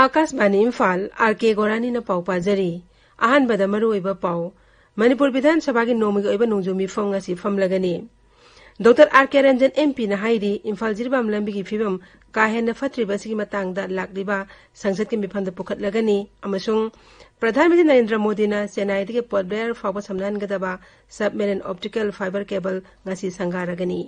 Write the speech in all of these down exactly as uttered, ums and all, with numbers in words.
ꯑꯥꯀꯥꯁꯕꯥꯅꯤ Imphal, R ꯀꯦ ꯒꯣꯔꯥꯅꯤꯅ ꯄꯥꯎ ꯄꯥꯖꯔꯤ꯫ ꯑꯍꯥꯟꯕꯗ ꯃꯔꯨꯑꯣꯏꯕ ꯄꯥꯎ꯫ ꯃꯅꯤꯄꯨꯔ ꯕꯤꯙꯥꯟ ꯁꯚꯥꯒꯤ ꯅꯣꯡꯃꯒꯤ ꯑꯣꯏꯕ ꯅꯣꯡꯖꯨ ꯃꯤꯐꯝ ꯉꯁꯤ ꯐꯝꯂꯒꯅꯤ꯫ ꯗꯣꯛꯇꯔ ꯑꯥꯔ ꯀꯦ ꯔꯟꯖꯟ ꯑꯦꯝ ꯄꯤꯅ ꯍꯥꯏꯔꯤ, ꯏꯝꯐꯥꯜ ꯖꯤꯔꯤꯕꯥꯝ ꯂꯝꯕꯤꯒꯤ ꯐꯤꯕꯝ ꯀꯥ ꯍꯦꯟꯅ ꯐꯠꯇ꯭ꯔꯤꯕ ꯑꯁꯤꯒꯤ ꯃꯇꯥꯡꯗ ꯂꯥꯛꯂꯤꯕ ꯁꯪꯁꯠꯀꯤ ꯃꯤꯐꯝꯗ ꯄꯨꯈꯠꯂꯒꯅꯤ ꯑꯃꯁꯨꯡ ꯄ꯭ꯔꯙꯥꯟ ꯃꯟꯇ꯭ꯔꯤ ꯅꯔꯦꯟꯗ꯭ꯔ ꯃꯣꯗꯤꯅ ꯆꯦꯟꯅꯥꯏꯗꯒꯤ ꯄꯣꯔꯠ ꯕ꯭ꯂꯦꯌꯔ ꯐꯥꯎꯕ ꯁꯝꯅꯍꯟꯒꯗꯕ ꯁꯕꯃꯦꯔꯤꯟ ꯑꯣꯞꯇꯤꯀꯦꯜ ꯐꯥꯏꯕꯔ ꯀꯦꯕꯜ ꯉꯁꯤ ꯁꯪꯒꯥꯔꯒꯅꯤ꯫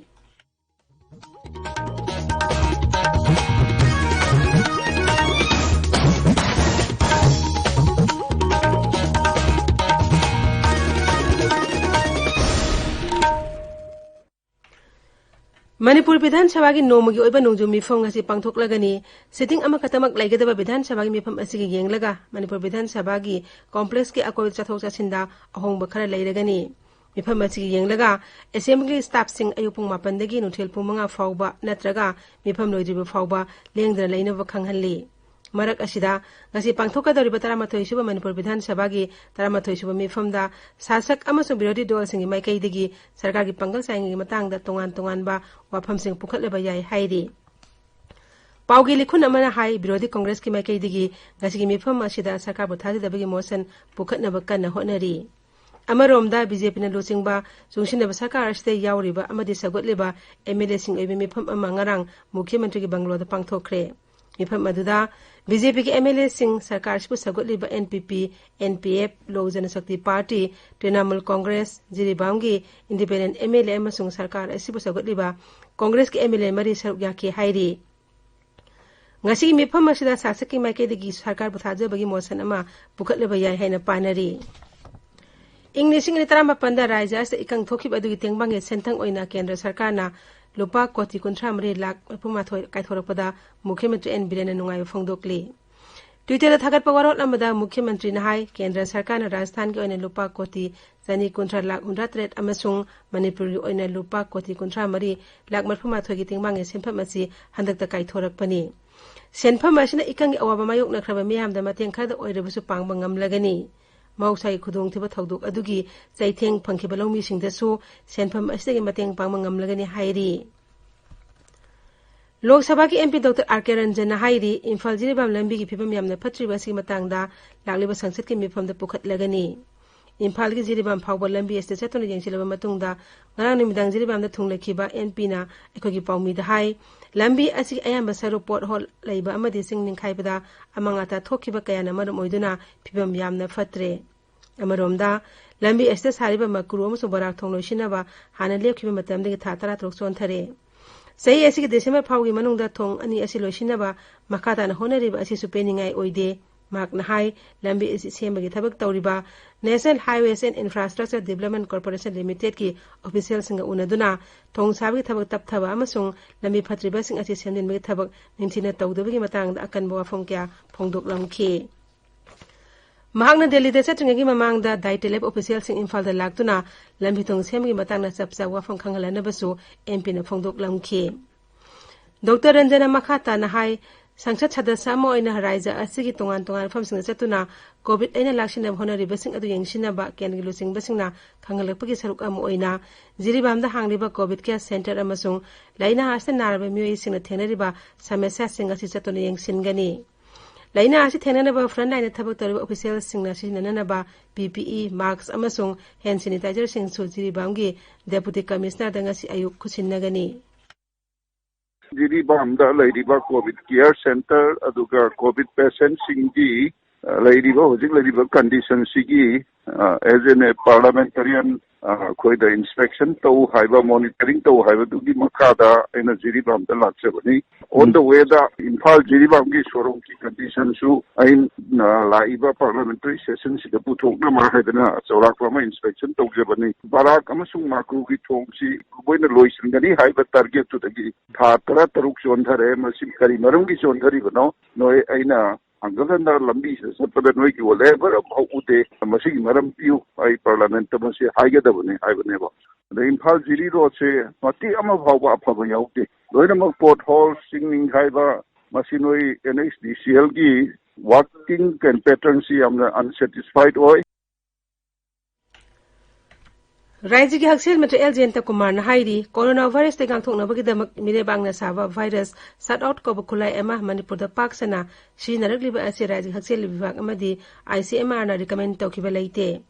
ꯃꯅꯤꯄꯨꯔ ꯕꯤꯙꯥꯟ ꯁꯚꯥꯒꯤ ꯅꯣꯡꯃꯒꯤ ꯑꯣꯏꯕ ꯅꯣꯡꯖꯨ ꯃꯤꯐꯝ ꯉꯁꯤ ꯄꯥꯡꯊꯣꯛꯂꯒꯅꯤ꯫ ꯁꯤꯇꯤꯡ ꯑꯃꯈꯛꯇꯃꯛ ꯂꯩꯒꯗꯕ ꯕꯤꯙꯥꯟ ꯁꯚꯥꯒꯤ ꯃꯤꯐꯝ ꯑꯁꯤꯒꯤ ꯌꯦꯡꯂꯒ ꯃꯅꯤꯄꯨꯔ ꯕꯤꯙꯥꯟ ꯁꯚꯥꯒꯤ ꯀꯣꯝꯄ꯭ꯂꯦꯛꯁꯀꯤ ꯑꯀꯣꯏꯕ ꯆꯠꯊꯣꯛ ꯆꯠꯁꯤꯟꯗ ꯑꯍꯣꯡꯕ ꯈꯔ ꯂꯩꯔꯒꯅꯤ꯫ ꯃꯤꯐꯝ ꯑꯁꯤꯒꯤ ꯌꯦꯡꯂꯒ ꯑꯦꯁꯦꯝꯕ꯭ꯂꯤ ꯁ꯭ꯇꯥꯐꯁꯤꯡ ꯑꯌꯨꯛ ꯄꯨꯡ ꯃꯥꯄꯟꯗꯒꯤ ꯅꯨꯡꯊꯤꯜ ꯄꯨꯡ ꯃꯉꯥ ꯐꯥꯎꯕ ꯅꯠꯇ꯭ꯔꯒ ꯃꯤꯐꯝ ꯂꯣꯏꯗ꯭ꯔꯤꯕ ꯐꯥꯎꯕ ꯂꯦꯡꯗꯅ ꯂꯩꯅꯕ ꯈꯪꯍꯜꯂꯤ꯫ ꯃꯔꯛ ꯑꯁꯤꯗ, ꯉꯁꯤ ꯄꯥꯡꯊꯣꯛꯀꯗꯧꯔꯤꯕ ꯇꯔꯥꯃꯥꯊꯣꯏ ꯁꯨꯕ ꯃꯅꯤꯄꯨꯔ ꯕꯤꯙꯥꯟ ꯁꯚꯥꯒꯤ ꯇꯔꯥꯃꯥꯊꯣꯏ ꯁꯨꯕ ꯃꯤꯐꯝꯗ ꯁꯥꯁꯛ ꯑꯃꯁꯨꯡ ꯕꯤꯔꯣꯙꯤ ꯗꯣꯜꯁꯤꯡꯒꯤ ꯃꯥꯏꯀꯩꯗꯒꯤ ꯁꯔꯀꯥꯔꯒꯤ ꯄꯥꯡꯒꯜ ꯆꯥꯏꯉꯩꯒꯤ ꯃꯇꯥꯡꯗ ꯇꯣꯉꯥꯟ ꯇꯣꯉꯥꯟꯕ ꯋꯥꯐꯝꯁꯤꯡ ꯄꯨꯈꯠꯂꯕ ꯌꯥꯏ ꯍꯥꯏꯔꯤ꯫ ꯄꯥꯎꯒꯤ ꯂꯤꯈꯨꯟ ꯑꯃꯅ ꯍꯥꯏ, ꯕꯤꯔꯣꯙꯤ ꯀꯪꯒ꯭ꯔꯦꯁꯀꯤ ꯃꯥꯏꯀꯩꯗꯒꯤ ꯉꯁꯤꯒꯤ ꯃꯤꯐꯝ ꯑꯁꯤꯗ ꯁꯔꯀꯥꯔꯕꯨ ꯊꯥꯖꯗꯕꯒꯤ ꯃꯣꯁꯟ ꯄꯨꯈꯠꯅꯕ ꯀꯟꯅ ꯍꯣꯠꯅꯔꯤ꯫ ꯑꯃꯔꯣꯝꯗ, ꯕꯤ ꯖꯦ ꯄꯤꯅ ꯂꯨꯆꯤꯡꯕ ꯆꯨꯡꯁꯤꯟꯅꯕ ꯁꯔꯀꯥꯔ ꯑꯁꯤꯗ ꯌꯥꯎꯔꯤꯕ ꯑꯃꯗꯤ ꯁꯧꯒꯠꯂꯤꯕ ꯑꯦꯝ ꯑꯦꯜ ꯑꯦꯁꯤꯡ ꯑꯣꯏꯕ ꯃꯤꯐꯝ ꯑꯃ ꯉꯔꯥꯡ ꯃꯨꯈ꯭ꯌ ꯃꯟꯇ꯭ꯔꯤꯒꯤ ꯕꯪꯒꯂꯣꯗ ꯄꯥꯡꯊꯣꯛꯈ꯭ꯔꯦ꯫ ꯃꯤꯐꯝ ꯑꯗꯨꯗ ꯕꯤ ꯖꯦ ꯄꯤꯒꯤ ꯑꯦꯝ ꯑꯦꯜ ꯑꯦꯁꯤꯡ, ꯁꯔꯀꯥꯔ ꯑꯁꯤꯕꯨ ꯁꯧꯒꯠꯂꯤꯕ N P P, N P F, Lok Janshakti party, Trinamool Congress, ꯖꯤꯔꯤꯕꯥꯝꯒꯤ ꯏꯟꯗꯤꯄꯦꯟꯗꯦꯟꯠ ꯑꯦꯝ ꯑꯦꯜ ꯑꯦ ꯑꯃꯁꯨꯡ ꯁꯔꯀꯥꯔ ꯑꯁꯤꯕꯨ ꯁꯧꯒꯠꯂꯤꯕ ꯀꯣꯡꯒ꯭ꯔꯦꯁꯀꯤ ꯑꯦꯝ ꯑꯦꯜ ꯑꯦ ꯃꯔꯤ ꯁꯔꯨꯛ ꯌꯥꯈꯤ ꯍꯥꯏꯔꯤ꯫ ꯉꯁꯤꯒꯤ ꯃꯤꯐꯝ ꯑꯁꯤꯗ ꯁꯥꯁꯛꯀꯤ ꯃꯥꯏꯀꯩꯗꯒꯤ ꯁꯔꯀꯥꯔꯕꯨ ꯊꯥꯖꯕꯒꯤ ꯃꯣꯁꯟ ꯑꯃ ꯄꯨꯈꯠꯂꯕ ꯌꯥꯏ ꯍꯥꯏꯅ ꯄꯥꯅꯔꯤ꯫ ꯏꯪ ꯂꯤꯁꯤꯡ ꯑꯅꯤ ꯇꯔꯥꯃꯥꯄꯟꯗ ꯔꯥꯖ꯭ꯌ ꯑꯁꯤꯗ ꯏꯀꯪ ꯊꯣꯛꯈꯤꯕ ꯑꯗꯨꯒꯤ ꯇꯦꯡꯕꯥꯡꯒꯤ ꯁꯦꯟꯊꯪ ꯑꯣꯏꯅ ꯀꯦꯟꯗ꯭ꯔ ꯁꯔꯀꯥꯔꯅ ꯂꯨꯄꯥ ꯀꯣꯇꯤ ꯀꯨꯟꯊ꯭ꯔꯥ ꯃꯔꯤ ꯂꯥꯈ ꯃꯔꯤꯐꯨ ꯃꯥꯊꯣꯏ ꯀꯥꯏꯊꯣꯔꯛꯄꯗ ꯃꯨꯈ꯭ꯌ ꯃꯟꯇ꯭ꯔꯤ ꯑꯦꯟ ꯕꯤꯔꯦꯟꯅ ꯅꯨꯡꯉꯥꯏꯕ ꯐꯣꯡꯗꯣꯛꯂꯤ꯫ ꯇ꯭ꯋꯤꯇꯔꯗ ꯊꯥꯒꯠꯄ ꯋꯥꯔꯣꯜ ꯑꯃꯗ ꯃꯨꯈ꯭ꯌ ꯃꯟꯇ꯭ꯔꯤꯅ ꯍꯥꯏ, ꯀꯦꯟꯗ꯭ꯔ ꯁꯔꯀꯥꯔꯅ ꯔꯥꯖꯁꯊꯥꯟꯒꯤ ꯑꯣꯏꯅ ꯂꯨꯄꯥ ꯀꯣꯇꯤ ꯆꯅꯤ ꯀꯨꯟꯊ꯭ꯔꯥ ꯂꯥꯈ ꯍꯨꯝꯗ꯭ꯔꯥ ꯇꯔꯦꯠ ꯑꯃꯁꯨꯡ ꯃꯅꯤꯄꯨꯔꯒꯤ ꯑꯣꯏꯅ ꯂꯨꯄꯥ ꯀꯣꯇꯤ ꯀꯨꯟꯊ꯭ꯔꯥ ꯃꯔꯤ ꯂꯥꯈ ꯃꯔꯤꯐꯨ ꯃꯥꯊꯣꯏꯒꯤ ꯇꯦꯡꯕꯥꯡꯒꯤ ꯁꯦꯟꯐꯝ ꯑꯁꯤ ꯍꯟꯗꯛꯇ ꯀꯥꯏꯊꯣꯔꯛꯄꯅꯤ꯫ ꯁꯦꯟꯐꯝ ꯑꯁꯤꯅ ꯏꯀꯪꯒꯤ ꯑꯋꯥꯕ ꯃꯥꯌꯣꯛꯅꯈ꯭ꯔꯕ ꯃꯤꯌꯥꯝꯗ ꯃꯇꯦꯡ ꯈꯔꯗ ꯑꯣꯏꯔꯕꯁꯨ ꯄꯥꯡꯕ ꯉꯝꯂꯒꯅꯤ꯫ ꯃꯍꯧꯁꯥꯒꯤ ꯈꯨꯗꯣꯡꯊꯤꯕ ꯊꯧꯗꯣꯛ ꯑꯗꯨꯒꯤ ꯆꯩꯊꯦꯡ ꯐꯪꯈꯤꯕ ꯂꯧꯃꯤꯁꯤꯡꯗꯁꯨ ꯁꯦꯟꯐꯝ ꯑꯁꯤꯗꯒꯤ ꯃꯇꯦꯡ ꯄꯥꯡꯕ ꯉꯝꯂꯒꯅꯤ ꯍꯥꯏꯔꯤ꯫ ꯂꯣꯛ ꯁꯚꯥꯒꯤ MP Doctor R K Ranjan ꯅ ꯍꯥꯏꯔꯤ, ꯏꯝꯐꯥꯜ ꯖꯤꯔꯤꯕꯥꯝ ꯂꯝꯕꯤꯒꯤ ꯐꯤꯕꯝ ꯌꯥꯝꯅ ꯐꯠꯇ꯭ꯔꯤꯕ ꯑꯁꯤꯒꯤ ꯃꯇꯥꯡꯗ ꯂꯥꯛꯂꯤꯕ ꯁꯪꯁꯠꯀꯤ ꯃꯤꯐꯝꯗ ꯄꯨꯈꯠꯂꯒꯅꯤ꯫ ꯏꯝꯐꯥꯜꯒꯤ ꯖꯤꯔꯤꯕꯥꯝ ꯐꯥꯎꯕ ꯂꯝꯕꯤ ꯑꯁꯤꯗ ꯆꯠꯇꯨꯅ ꯌꯦꯡꯁꯤꯜꯂꯕ ꯃꯇꯨꯡꯗ, ꯉꯔꯥꯡ ꯅꯨꯃꯤꯗꯥꯡ ꯖꯤꯔꯤꯕꯥꯝꯗ ꯊꯨꯡꯂꯈꯤꯕ MP ꯅ ꯑꯩꯈꯣꯏꯒꯤ ꯄꯥꯎꯃꯤꯗ ꯍꯥꯏ, ꯂꯝꯕꯤ ꯑꯁꯤꯒꯤ ꯑꯌꯥꯝꯕ ꯁꯔꯨꯛ ꯄꯣꯠ ꯍꯣꯜ ꯂꯩꯕ ꯑꯃꯗꯤ ꯆꯤꯡ ꯅꯤꯡꯈꯥꯏꯕꯗ ꯑꯃꯥꯡ ꯑꯇꯥ ꯊꯣꯛꯈꯤꯕ ꯀꯌꯥꯅ ꯃꯔꯝ ꯑꯣꯏꯗꯨꯅ ꯐꯤꯕꯝ ꯌꯥꯝꯅ ꯐꯠꯇ꯭ꯔꯦ꯫ ꯑꯃꯔꯣꯝꯗ, ꯂꯝꯕꯤ ꯑꯁꯤꯗ ꯁꯥꯔꯤꯕ ꯃꯀ꯭ꯔꯨ ꯑꯃꯁꯨꯡ ꯕꯔꯥꯛ ꯊꯣꯡ ꯂꯣꯏꯁꯤꯟꯅꯕ ꯍꯥꯟꯅ ꯂꯦꯞꯈꯤꯕ ꯃꯇꯝꯗꯒꯤ ꯊꯥ ꯇꯔꯥꯇꯔꯨꯛ ꯆꯣꯟꯊꯔꯦ꯫ ꯆꯍꯤ ꯑꯁꯤꯒꯤ ꯗꯤꯁꯦꯝꯕꯔ ꯐꯥꯎꯒꯤ ꯃꯅꯨꯡꯗ ꯊꯣꯡ ꯑꯅꯤ ꯑꯁꯤ ꯂꯣꯏꯁꯤꯟꯅꯕ ꯃꯈꯥ ꯇꯥꯅ ꯍꯣꯠꯅꯔꯤꯕ ꯑꯁꯤꯁꯨ ꯄꯦꯟꯅꯤꯡꯉꯥꯏ ꯑꯣꯏꯗꯦ꯫ ꯃꯍꯥꯛꯅ ꯍꯥꯏ, ꯂꯝꯕꯤ ꯑꯁꯤ ꯁꯦꯝꯕꯒꯤ ꯊꯕꯛ ꯇꯧꯔꯤꯕ National Highways and Infrastructure Development Corporation Limited ꯀꯤ official ꯁꯤꯡꯒ ꯎꯅꯗꯨꯅ ꯊꯣꯡ ꯁꯥꯕꯒꯤ ꯊꯕꯛ ꯇꯞꯊꯕ ꯑꯃꯁꯨꯡ ꯂꯝꯕꯤ ꯐꯠꯇ꯭ꯔꯤꯕꯁꯤꯡ ꯑꯁꯤ ꯁꯦꯝꯖꯤꯟꯕꯒꯤ ꯊꯕꯛ ꯅꯤꯡꯊꯤꯅ ꯇꯧꯗꯕꯒꯤ ꯃꯇꯥꯡꯗ ꯑꯀꯟꯕ ꯋꯥꯐꯝ ꯀꯌꯥ ꯐꯣꯡꯗꯣꯛꯂꯝꯈꯤ꯫ ꯃꯍꯥꯛꯅ ꯗꯦꯜꯂꯤꯗ ꯆꯠꯇ꯭ꯔꯤꯉꯩꯒꯤ ꯃꯃꯥꯡꯗ ꯗꯥꯏꯇꯦꯂꯦꯞ official ꯁꯤꯡ ꯏꯝꯐꯥꯜꯗ ꯂꯥꯛꯇꯨꯅ ꯂꯝꯕꯤ ꯊꯣꯡ ꯁꯦꯝꯕꯒꯤ ꯃꯇꯥꯡꯗ ꯆꯞ ꯆꯥꯕ ꯋꯥꯐꯝ ꯈꯪꯍꯜꯂꯅꯕꯁꯨ MP ꯅ ꯐꯣꯡꯗꯣꯛꯂꯝꯈꯤ꯫ Doctor Ranjan ꯅ ꯃꯈꯥ ꯇꯥꯅ ꯍꯥꯏ, ꯁꯪꯁꯠ ꯁꯗꯁ꯭ꯌ ꯑꯃ ꯑꯣꯏꯅ ꯔꯥꯖ꯭ꯌ ꯑꯁꯤꯒꯤ ꯇꯣꯉꯥꯟ ꯇꯣꯉꯥꯟꯕ ꯃꯐꯝꯁꯤꯡꯗ ꯆꯠꯇꯨꯅ COVID ꯂꯥꯏꯅꯥ ꯂꯥꯛꯁꯤꯟꯅꯕ ꯍꯣꯠꯅꯔꯤꯕꯁꯤꯡ ꯑꯗꯨ ꯌꯦꯡꯁꯤꯟꯅꯕ ꯀꯦꯟꯗ꯭ꯔꯒꯤ ꯂꯨꯆꯤꯡꯕꯁꯤꯡꯅ ꯈꯪꯍꯜꯂꯛꯄꯒꯤ ꯁꯔꯨꯛ ꯑꯃ ꯑꯣꯏꯅ ꯖꯤꯔꯤꯕꯥꯝꯗ ꯍꯥꯡꯂꯤꯕ COVID care center ꯑꯃꯁꯨꯡ ꯂꯥꯏꯅꯥ ꯑꯁꯤꯅ ꯅꯥꯔꯕ ꯃꯤꯑꯣꯏꯁꯤꯡꯅ ꯊꯦꯡꯅꯔꯤꯕ ꯁꯃꯁ꯭ꯌꯥꯁꯤꯡ ꯑꯁꯤ ꯆꯠꯇꯨꯅ ꯌꯦꯡꯁꯤꯟꯒꯅꯤ꯫ ꯂꯥꯏꯅꯥ ꯑꯁꯤ ꯊꯦꯡꯅꯅꯕ front line ꯗ ꯊꯕꯛ ꯇꯧꯔꯤꯕ official ꯁꯤꯡꯅ ꯁꯤꯖꯤꯟꯅꯅꯕ PPE, mask ꯑꯃꯁꯨꯡ hand sanitizer ꯁꯤꯡꯁꯨ ꯖꯤꯔꯤꯕꯥꯝꯒꯤ Deputy Commissioner ꯗ ꯉꯁꯤ ꯑꯌꯨꯛ ꯈꯨꯠꯁꯤꯟꯅꯒꯅꯤ꯫ ꯖꯤꯔꯤꯕꯥꯝꯗ ꯂꯩꯔꯤꯕ COVID care center ꯑꯗꯨꯒ COVID patient ꯁꯤꯡꯒꯤ, ꯑ, ꯂꯩꯔꯤꯕ, ꯍꯧꯖꯤꯛ ꯂꯩꯔꯤꯕ condition ꯁꯤꯒꯤ, ꯑ, as an a parliamentarian, ꯑ, ꯑꯩꯈꯣꯏꯗ inspection ꯇꯧ ꯍꯥꯏꯕ, monitoring ꯇꯧ ꯍꯥꯏꯕꯗꯨꯒꯤ ꯃꯈꯥꯗ ꯑꯩꯅ ꯖꯤꯔꯤꯕꯥꯝꯗ ꯂꯥꯛꯆꯕꯅꯤ꯫ On the way the Imphal ꯖꯤꯔꯤꯕꯥꯝꯒꯤ ꯁꯣꯔꯣꯛꯀꯤ condition ꯁꯨ ꯑꯩꯅ ꯂꯥꯛꯏꯕ parliamentary session ꯁꯤꯗ ꯄꯨꯊꯣꯛꯅꯕ ꯍꯥꯏꯗꯅ ꯆꯥꯎꯔꯥꯛꯄ ꯑꯃ inspection ꯇꯧꯖꯕꯅꯤ꯫ ꯕꯔꯥꯛ ꯑꯃꯁꯨꯡ ꯃꯥꯀ꯭ꯔꯨꯒꯤ ꯊꯣꯡꯁꯤ ꯃꯈꯣꯏꯅ ꯂꯣꯏꯁꯤꯟꯒꯅꯤ ꯍꯥꯏꯕ target ꯇꯨꯗꯒꯤ ꯊꯥ ꯇꯔꯥꯇꯔꯨꯛ ꯆꯣꯟꯊꯔꯦ꯫ ꯃꯁꯤ ꯀꯔꯤ ꯃꯔꯝꯒꯤ ꯆꯣꯟꯊꯔꯤꯕꯅꯣ? ꯅꯣꯏ, ꯑꯩꯅ ꯍꯟꯒꯠ ꯍꯟꯗ ꯂꯝꯕꯤꯁꯤꯗ ꯆꯠꯄꯗ ꯅꯣꯏꯒꯤ whatever ꯑꯃꯐꯥꯎ ꯎꯗꯦ꯫ ꯃꯁꯤꯒꯤ ꯃꯔꯝ ꯄꯤꯌꯨ꯫ ꯑꯩ parliament ꯇ ꯃꯁꯤ ꯍꯥꯏꯒꯗꯕꯅꯤ ꯍꯥꯏꯕꯅꯦꯕ꯫ ꯑꯗ ꯏꯝꯐꯥꯜ ꯖꯤꯔꯤ road ꯁꯦ ꯃꯇꯦꯛ ꯑꯃ ꯐꯥꯎꯕ ꯑꯐꯕ ꯌꯥꯎꯗꯦ꯫ ꯂꯣꯏꯅꯃꯛ pothole, ꯆꯤꯡ ꯅꯤꯡꯈꯥꯏꯕ, ꯃꯁꯤ ꯅꯣꯏ NHDCL ꯒꯤ working pattern ꯁꯤ ꯌꯥꯝꯅ unsatisfied ꯑꯣꯏ꯫ ꯔꯥꯏꯖ꯭ꯌꯒꯤ ꯍꯛꯁꯦꯜ ꯃꯟꯇ꯭ꯔꯤ ꯑꯦꯜ ꯖꯌꯟꯇ ꯀꯨꯃꯥꯔꯅ ꯍꯥꯏꯔꯤ, ꯀꯣꯔꯣꯅꯥ ꯚꯥꯏꯔꯁꯇꯒꯤ ꯉꯥꯛꯊꯣꯛꯅꯕꯒꯤꯗꯃꯛ ꯃꯤꯔꯩꯕꯥꯛꯅ ꯁꯥꯕ ꯚꯥꯏꯔꯁ ꯁꯠ ꯑꯥꯎꯠ ꯀꯧꯕ ꯈꯨꯠꯂꯥꯏ ꯑꯃ ꯃꯅꯤꯄꯨꯔꯗ ꯄꯥꯛ ꯁꯟꯅ ꯁꯤꯖꯤꯟꯅꯔꯛꯂꯤꯕ ꯑꯁꯤ ꯔꯥꯏꯖ꯭ꯌꯒꯤ ꯍꯛꯁꯦꯜꯒꯤ ꯕꯤꯚꯥꯒ ꯑꯃꯗꯤ ꯑꯥꯏ ꯁꯤ ꯑꯦꯝ ꯑꯥꯔꯅ ꯔꯤꯀꯃꯦꯟ ꯇꯧꯈꯤꯕ ꯂꯩꯇꯦ꯫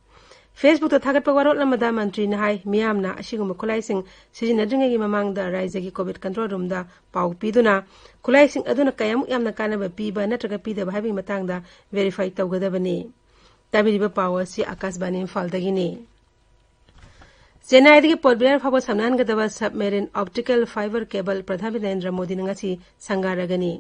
Facebook-ꯇ ꯊꯥꯒꯠꯄ ꯋꯥꯔꯣꯜ ꯑꯃꯗ ꯃꯟꯇ꯭ꯔꯤꯅ ꯍꯥꯏ, ꯃꯤꯌꯥꯝꯅ ꯑꯁꯤꯒꯨꯝꯕ ꯈꯨꯠꯂꯥꯏꯁꯤꯡ ꯁꯤꯖꯤꯟꯅꯗ꯭ꯔꯤꯉꯩꯒꯤ ꯃꯃꯥꯡꯗ ꯔꯥꯏꯖ꯭ꯌꯒꯤ COVID control room-ꯗ ꯄꯥꯎ ꯄꯤꯗꯨꯅ ꯈꯨꯠꯂꯥꯏꯁꯤꯡ ꯑꯗꯨꯅ ꯀꯌꯥꯃꯨꯛ ꯌꯥꯝꯅ ꯀꯥꯟꯅꯕ ꯄꯤꯕ ꯅꯠꯇ꯭ꯔꯒ ꯄꯤꯗꯕ ꯍꯥꯏꯕꯒꯤ ꯃꯇꯥꯡꯗ verify ꯇꯧꯒꯗꯕꯅꯤ꯫ ꯇꯥꯕꯤꯔꯤꯕ ꯄꯥꯎ ꯑꯁꯤ ꯑꯥꯀꯥꯁꯕꯥꯅꯤ ꯏꯝꯐꯥꯜꯗꯒꯤꯅꯤ꯫ ꯆꯦꯟꯅꯥꯏꯗꯒꯤ ꯄꯣꯔꯠ ꯕ꯭ꯂꯦꯌꯔ ꯐꯥꯎꯕ ꯁꯝꯅꯍꯟꯒꯗꯕ submarine optical fiber cable Pradhan Mantri Narendra ꯃꯣꯗꯤꯅ ꯉꯁꯤ ꯁꯪꯒꯥꯔꯒꯅꯤ꯫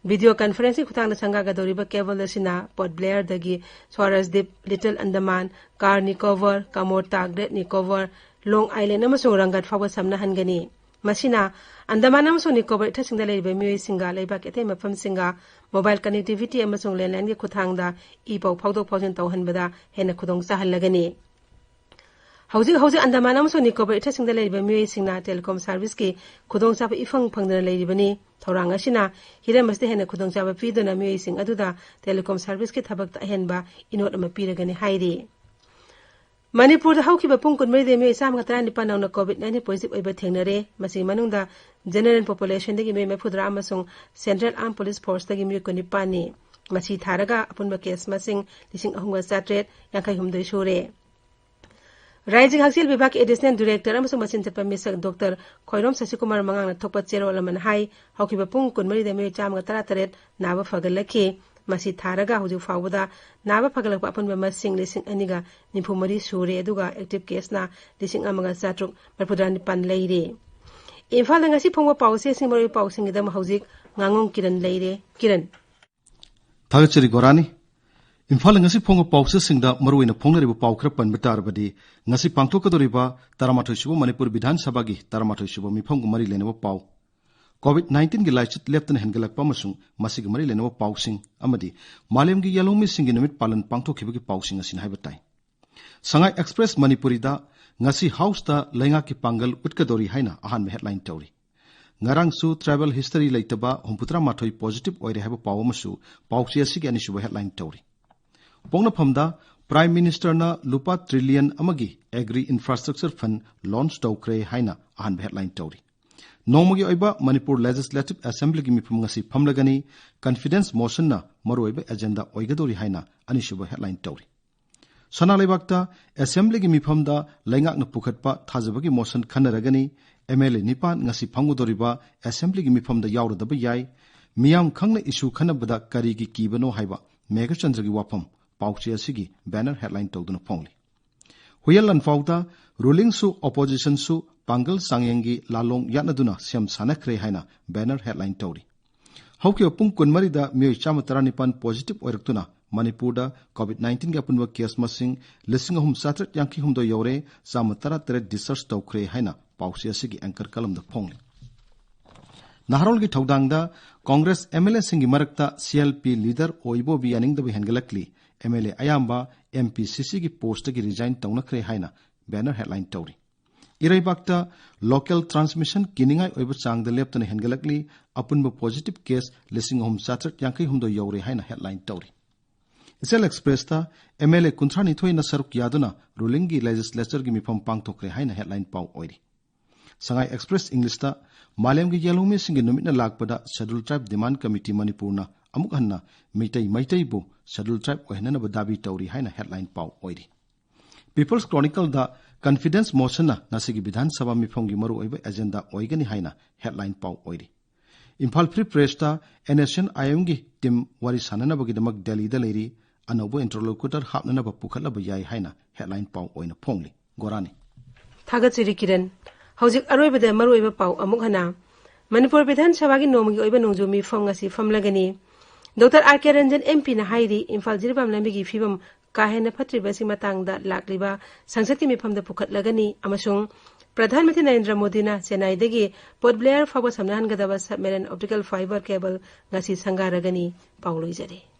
Video conference-ꯀꯤ ꯈꯨꯠꯊꯥꯡꯗ ꯁꯪꯒꯥꯒꯗꯧꯔꯤꯕ cable ꯑꯁꯤꯅ ꯄꯣꯔꯠ ꯕ꯭ꯂꯦꯌꯔꯗꯒꯤ Swarajdweep, Little Andaman, Car Nicobar, Kamorta, Great Nicobar, Long Island ꯑꯃꯁꯨꯡ ꯔꯪꯒꯠ ꯐꯥꯎꯕ ꯁꯝꯅꯍꯟꯒꯅꯤ꯫ ꯃꯁꯤꯅ ꯑꯟꯗꯃꯥꯟ ꯑꯃꯁꯨꯡ ꯅꯤꯀꯣꯕꯔ ꯏꯊꯠꯁꯤꯡꯗ ꯂꯩꯔꯤꯕ ꯃꯤꯑꯣꯏꯁꯤꯡꯒ ꯂꯩꯕꯥꯛꯀꯤ ꯑꯇꯩ ꯃꯐꯝꯁꯤꯡꯒ mobile connectivity ꯑꯃꯁꯨꯡ landline-ꯒꯤ ꯈꯨꯠꯊꯥꯡꯗ ꯏ ꯄꯥꯎ ꯐꯥꯎꯗꯣꯛ ꯐꯥꯎꯖꯤꯟ ꯇꯧꯍꯟꯕꯗ ꯍꯦꯟꯅ ꯈꯨꯗꯣꯡ ꯆꯥꯍꯜꯂꯒꯅꯤ꯫ ꯍꯧꯖꯤꯛ ꯍꯧꯖꯤꯛ ꯑꯟꯗꯃꯥꯟ ꯑꯃꯁꯨꯡ ꯅꯤꯀꯣꯕꯔ ꯏꯊꯠꯁꯤꯡꯗ ꯂꯩꯔꯤꯕ ꯃꯤꯑꯣꯏꯁꯤꯡꯅ telecom service-ꯀꯤ ꯈꯨꯗꯣꯡꯆꯥꯕ ꯏꯐꯪ ꯐꯪꯗꯅ ꯂꯩꯔꯤꯕꯅꯤ꯫ ꯊꯧꯔꯥꯡ ꯑꯁꯤꯅ ꯍꯤꯔꯝ ꯑꯁꯤꯗ ꯍꯦꯟꯅ ꯈꯨꯗꯣꯡꯆꯥꯕ ꯄꯤꯗꯨꯅ ꯃꯤꯑꯣꯏꯁꯤꯡ ꯑꯗꯨꯗ telecom service-ꯀꯤ ꯊꯕꯛꯇ ꯑꯍꯦꯟꯕ ꯏꯅꯣꯠ ꯑꯃ ꯄꯤꯔꯒꯅꯤ ꯍꯥꯏꯔꯤ꯫ ꯃꯅꯤꯄꯨꯔꯗ ꯍꯧꯈꯤꯕ ꯄꯨꯡ ꯀꯨꯟꯃꯔꯤꯗ ꯃꯤꯑꯣꯏ ꯆꯥꯝꯃꯒ ꯇꯔꯥꯅꯤꯄꯥꯟ ꯅꯧꯅ COVID nineteen positive ꯑꯣꯏꯕ ꯊꯦꯡꯅꯔꯦ꯫ ꯃꯁꯤꯒꯤ ꯃꯅꯨꯡꯗ general population-ꯗꯒꯤ ꯃꯤꯑꯣꯏ ꯃꯔꯤꯐꯨꯇꯔꯥ ꯑꯃꯁꯨꯡ Central Armed Police Force-ꯇꯒꯤ ꯃꯤꯑꯣꯏ ꯀꯨꯟꯅꯤꯄꯥꯟꯅꯤ꯫ ꯃꯁꯤ ꯊꯥꯔꯒ ꯑꯄꯨꯟꯕ case ꯃꯁꯤꯡ ꯂꯤꯁꯤꯡ ꯑꯍꯨꯝꯒ ꯆꯥꯇ꯭ꯔꯦꯠ ꯌꯥꯡꯈꯩ ꯍꯨꯝꯗꯣꯏ ꯁꯨꯔꯦ꯫ ꯔꯥꯏꯖ꯭ꯌꯒꯤ ꯍꯛꯁꯦꯜ ꯕꯤꯚꯥꯒꯀꯤ additional director ꯑꯃꯁꯨꯡ ꯃꯆꯤꯟ ꯆꯠꯄ ꯃꯤꯁꯛ ꯗꯣꯛꯇꯔ ꯈꯣꯏꯔꯣꯝ ꯁꯁꯤꯀꯨꯃꯥꯔ ꯃꯉꯥꯡꯅ ꯊꯣꯛꯄ ꯆꯦꯔꯣꯜ ꯑꯃꯅ ꯍꯥꯏ, ꯍꯧꯈꯤꯕ ꯄꯨꯡ ꯀꯨꯟꯃꯔꯤꯗ ꯃꯤꯑꯣꯏ ꯆꯥꯝꯃꯒ ꯇꯔꯥꯇꯔꯦꯠ ꯅꯥꯕ ꯐꯒꯠꯂꯛꯈꯤ꯫ ꯃꯁꯤ ꯊꯥꯔꯒ ꯍꯧꯖꯤꯛ ꯐꯥꯎꯕꯗ ꯅꯥꯕ ꯐꯒꯠꯂꯛꯄ ꯑꯄꯨꯟꯕ ꯃꯁꯤꯡ ꯂꯤꯁꯤꯡ ꯑꯅꯤꯒ ꯅꯤꯐꯨ ꯃꯔꯤ ꯁꯨꯔꯦ, ꯑꯗꯨꯒ active case-ꯅ ꯂꯤꯁꯤꯡ ꯑꯃꯒ ꯆꯥꯇ꯭ꯔꯨꯛ ꯃꯔꯤꯐꯨꯇꯔꯥ ꯅꯤꯄꯥꯟ ꯂꯩꯔꯤ꯫ ꯏꯝꯐꯥꯜꯗ ꯉꯁꯤ ꯐꯣꯡꯕ ꯄꯥꯎꯆꯦꯁꯤꯡ ꯃꯔꯨꯑꯣꯏꯕ ꯄꯥꯎꯁꯤꯡꯒꯤꯗꯃꯛ ꯍꯧꯖꯤꯛ ꯉꯥꯉꯣꯝ ꯀꯤꯔꯟ ꯂꯩꯔꯦ꯫ ꯀꯤꯔꯟ꯫ ꯊꯥꯒꯠꯆꯔꯤ ꯒꯣꯔꯥꯅꯤ꯫ ꯏꯝꯐꯥꯜꯗ ꯉꯁꯤ ꯐꯣꯡꯕ ꯄꯥꯎꯆꯦꯁꯤꯡꯗ ꯃꯔꯨꯑꯣꯏꯅ ꯐꯣꯡꯅꯔꯤꯕ ꯄꯥꯎ ꯈꯔ ꯄꯟꯕ ꯇꯥꯔꯕꯗꯤ, ꯉꯁꯤ ꯄꯥꯡꯊꯣꯛꯀꯗꯧꯔꯤꯕ ꯇꯔꯥꯃꯥꯊꯣꯏ ꯁꯨꯕ ꯃꯅꯤꯄꯨꯔ ꯕꯤꯙꯥꯟ ꯁꯚꯥꯒꯤ ꯇꯔꯥꯃꯥꯊꯣꯏ ꯁꯨꯕ ꯃꯤꯐꯝꯒ ꯃꯔꯤ ꯂꯩꯅꯕ ꯄꯥꯎ, COVID nineteen-ꯒꯤ ꯂꯥꯏꯆꯠ ꯂꯦꯞꯇꯅ ꯍꯦꯟꯒꯠꯂꯛꯄ ꯑꯃꯁꯨꯡ ꯃꯁꯤꯒ ꯃꯔꯤ ꯂꯩꯅꯕ ꯄꯥꯎꯁꯤꯡ ꯑꯃꯗꯤ ꯃꯥꯂꯦꯝꯒꯤ ꯌꯦꯜꯍꯧꯃꯤꯁꯤꯡꯒꯤ ꯅꯨꯃꯤꯠ ꯄꯥꯂꯟ ꯄꯥꯡꯊꯣꯛꯈꯤꯕꯒꯤ ꯄꯥꯎꯁꯤꯡ ꯑꯁꯤꯅ ꯍꯥꯏꯕ ꯇꯥꯏ꯫ ꯁꯉꯥꯏ ꯑꯦꯛꯁꯄ꯭ꯔꯦꯁ ꯃꯅꯤꯄꯨꯔꯤꯗ ꯉꯁꯤ House-ꯇ ꯂꯩꯉꯥꯛꯀꯤ ꯄꯥꯡꯒꯜ ꯎꯠꯀꯗꯧꯔꯤ ꯍꯥꯏꯅ ꯑꯍꯥꯟꯕ headline ꯇꯧꯔꯤ꯫ ꯉꯔꯥꯡꯁꯨ travel history ꯂꯩꯇꯕ ꯍꯨꯝꯐꯨꯇꯔꯥ ꯃꯥꯊꯣꯏ positive ꯑꯣꯏꯔꯦ ꯍꯥꯏꯕ ꯄꯥꯎ ꯑꯃꯁꯨ ꯄꯥꯎꯆꯦ ꯑꯁꯤꯒꯤ ꯑꯅꯤꯁꯨꯕ headline ꯇꯧꯔꯤ꯫ ꯄꯣꯛꯅꯐꯝꯗ Prime Ministerꯅ ꯂꯨꯄꯥ trillion ꯑꯃꯒꯤ Agri Infrastructure Fund launch ꯇꯧꯈ꯭ꯔꯦ ꯍꯥꯏꯅ ꯑꯍꯥꯟꯕ headline ꯇꯧꯔꯤ꯫ ꯅꯣꯡꯃꯒꯤ ꯑꯣꯏꯕ ꯃꯅꯤꯄꯨꯔ Legislative Assemblyꯒꯤ ꯃꯤꯐꯝ ꯉꯁꯤ ꯐꯝꯂꯒꯅꯤ꯫ Confidence motionꯅ ꯃꯔꯨꯑꯣꯏꯕ agenda ꯑꯣꯏꯒꯗꯧꯔꯤ ꯍꯥꯏꯅ ꯑꯅꯤꯁꯨꯕ headline ꯇꯧꯔꯤ꯫ ꯁꯅꯥ ꯂꯩꯕꯥꯛꯇ Assemblyꯒꯤ ꯃꯤꯐꯝꯗ ꯂꯩꯉꯥꯛꯅ ꯄꯨꯈꯠꯄ ꯊꯥꯖꯕꯒꯤ motion ꯈꯟꯅꯔꯒꯅꯤ꯫ MLA ꯅꯤꯄꯥꯟ ꯉꯁꯤ ꯐꯝꯒꯗꯧꯔꯤꯕ Assemblyꯒꯤ ꯃꯤꯐꯝꯗ ꯌꯥꯎꯔꯗꯕ ꯌꯥꯏ꯫ ꯃꯤꯌꯥꯝ ꯈꯪꯅ issue ꯈꯟꯅꯕꯗ ꯀꯔꯤꯒꯤ ꯀꯤꯕꯅꯣ ꯍꯥꯏꯕ ꯃꯦꯘꯆꯟꯗ꯭ꯔꯒꯤ ꯋꯥꯐꯝ ꯄꯥꯎꯆꯦ ꯑꯁꯤꯒꯤ banner headline ꯇꯧꯗꯨꯅ ꯐꯣꯡꯂꯤ꯫ ꯍꯨꯏꯌꯦꯟ ꯂꯥꯟꯐꯥꯎꯗ rulingꯁꯨ oppositionꯁꯨ ꯄꯥꯡꯒꯜ ꯆꯥꯡꯌꯦꯡꯒꯤ ꯂꯥꯂꯣꯡ ꯌꯥꯠꯅꯗꯨꯅ ꯁꯦꯝ ꯁꯥꯟꯅꯈ꯭ꯔꯦ ꯍꯥꯏꯅ banner headline ꯇꯧꯔꯤ꯫ ꯍꯧꯈꯤꯕ ꯄꯨꯡ ꯀꯨꯟꯃꯔꯤꯗ ꯃꯤꯑꯣꯏ ꯆꯥꯝꯃ ꯇꯔꯥꯅꯤꯄꯥꯟ positive ꯑꯣꯏꯔꯛꯇꯨꯅ ꯃꯅꯤꯄꯨꯔꯗ COVID nineteenꯒꯤ ꯑꯄꯨꯟꯕ case ꯃꯁꯤꯡ ꯂꯤꯁꯤꯡ ꯑꯍꯨꯝ ꯆꯥꯇ꯭ꯔꯦꯠ ꯌꯥꯡꯈꯩ ꯍꯨꯝꯗꯣꯏ ꯌꯧꯔꯦ, ꯆꯥꯝꯃ ꯇꯔꯥ ꯇꯔꯦꯠ discharge ꯇꯧꯈ꯭ꯔꯦ ꯍꯥꯏꯅ ꯄꯥꯎꯆꯦ ꯑꯁꯤꯒꯤ anchor columnꯗ ꯐꯣꯡꯂꯤ꯫ ꯅꯍꯥꯔꯣꯜꯒꯤ ꯊꯧꯗꯥꯡꯗ Congress MLAꯁꯤꯡꯒꯤ ꯃꯔꯛꯇ CLP leader ꯑꯣꯏꯕꯣꯕꯤ ꯌꯥꯅꯤꯡꯗꯕ ꯍꯦꯟꯒꯠꯂꯛꯂꯤ꯫ MLA ꯑꯌꯥꯝꯕ MPCCꯒꯤ postꯇꯒꯤ resign ꯇꯧꯅꯈ꯭ꯔꯦ ꯍꯥꯏꯅ banner headline ꯇꯧꯔꯤ꯫ ꯏꯔꯩꯕꯥꯛꯇ local transmission ꯀꯤꯅꯤꯡꯉꯥꯏ ꯑꯣꯏꯕ ꯆꯥꯡꯗ ꯂꯦꯞꯇꯅ ꯍꯦꯟꯒꯠꯂꯛꯂꯤ꯫ ꯑꯄꯨꯟꯕ positive case ꯂꯤꯁꯤꯡ ꯑꯍꯨꯝ ꯆꯥꯇ꯭ꯔꯦꯠ ꯌꯥꯡꯈꯩ ꯍꯨꯝꯗꯣꯏ ꯌꯧꯔꯦ ꯍꯥꯏꯅ headline ꯇꯧꯔꯤ꯫ ꯏꯆꯦꯜ Expressꯇ MLA ꯀꯨꯟꯊ꯭ꯔꯥ ꯅꯤꯊꯣꯏꯅ ꯁꯔꯨꯛ ꯌꯥꯗꯨꯅ rulingꯒꯤ legislatureꯒꯤ ꯃꯤꯐꯝ ꯄꯥꯡꯊꯣꯛꯈ꯭ꯔꯦ ꯍꯥꯏꯅ headline ꯄꯥꯎ ꯑꯣꯏꯔꯤ꯫ Sangai Express Englishꯇ ꯃꯥꯂꯦꯝꯒꯤ ꯌꯦꯜꯍꯧꯃꯤꯁꯤꯡꯒꯤ ꯅꯨꯃꯤꯠꯅ ꯂꯥꯛꯄꯗ Scheduled Tribe Demand Committee ꯃꯅꯤꯄꯨꯔꯅ ꯑꯃꯨꯛ ꯍꯟꯅ ꯃꯤꯇꯩ ꯃꯩꯇꯩꯕꯨ Scheduled Tribe ꯑꯣꯏꯍꯟꯅꯅꯕ ꯗꯥꯕꯤ ꯇꯧꯔꯤ ꯍꯥꯏꯅ headline ꯄꯥꯎ ꯑꯣꯏꯔꯤ꯫ People's Chronicleꯗ Confidence motionꯅ ꯉꯁꯤꯒꯤ ꯕꯤꯙꯥꯟ ꯁꯚꯥ ꯃꯤꯐꯝꯒꯤ ꯃꯔꯨꯑꯣꯏꯕ agenda ꯑꯣꯏꯒꯅꯤ ꯍꯥꯏꯅ headline ꯄꯥꯎ ꯑꯣꯏꯔꯤ꯫ ꯏꯝꯐꯥꯜ Free Pressꯇ NSCN-IMꯒꯤ team ꯋꯥꯔꯤ ꯁꯥꯟꯅꯅꯕꯒꯤꯗꯃꯛ ꯗꯦꯜꯂꯤꯗ ꯂꯩꯔꯤ꯫ ꯑꯅꯧꯕ interlocutor ꯍꯥꯞꯅꯅꯕ ꯄꯨꯈꯠꯂꯕ ꯌꯥꯏ ꯍꯥꯏꯅ headline ꯄꯥꯎ ꯑꯣꯏꯅ ꯐꯣꯡꯂꯤ꯫ ꯒꯣꯔꯥꯅꯤ꯫ ꯊꯥꯒꯠꯆꯔꯤ ꯀꯤꯔꯟ꯫ ꯍꯧꯖꯤꯛ ꯑꯔꯣꯏꯕꯗ ꯃꯔꯨꯑꯣꯏꯕ ꯄꯥꯎ ꯑꯃꯨꯛ ꯍꯟꯅ꯫ ꯃꯅꯤꯄꯨꯔ ꯕꯤꯙꯥꯟ ꯁꯚꯥꯒꯤ ꯅꯣꯡꯃꯒꯤ ꯑꯣꯏꯕ ꯅꯣꯡꯖꯨ ꯃꯤꯐꯝ ꯉꯁꯤ ꯐꯝꯂꯒꯅꯤ꯫ ꯗꯣꯛꯇꯔ ꯑꯥꯔ ꯀꯦ ꯔꯟꯖꯟ MPꯅ ꯍꯥꯏꯔꯤ, ꯏꯝꯐꯥꯜ ꯖꯤꯔꯤꯕꯥꯝ ꯂꯝꯕꯤꯒꯤ ꯐꯤꯕꯝ ꯀꯥ ꯍꯦꯟꯅ ꯐꯠꯇ꯭ꯔꯤꯕꯁꯤ ꯃꯇꯥꯡꯗ ꯂꯥꯛꯂꯤꯕ ꯁꯪꯁꯠꯀꯤ ꯃꯤꯐꯝꯗ ꯄꯨꯈꯠꯂꯒꯅꯤ ꯑꯃꯁꯨꯡ ꯄ꯭ꯔꯙꯥꯟ ꯃꯟꯇ꯭ꯔꯤ ꯅꯔꯦꯟꯗ꯭ꯔ ꯃꯣꯗꯤꯅ ꯆꯦꯟꯅꯥꯏꯗꯒꯤ ꯄꯣꯔꯠ ꯕ꯭ꯂꯦꯌꯔ ꯐꯥꯎꯕ ꯁꯝꯅꯍꯟꯒꯗꯕ submarine optical fiber cable ꯉꯁꯤ ꯁꯪꯒꯥꯔꯒꯅꯤ꯫ ꯄꯥꯎ ꯂꯣꯏꯖꯔꯦ꯫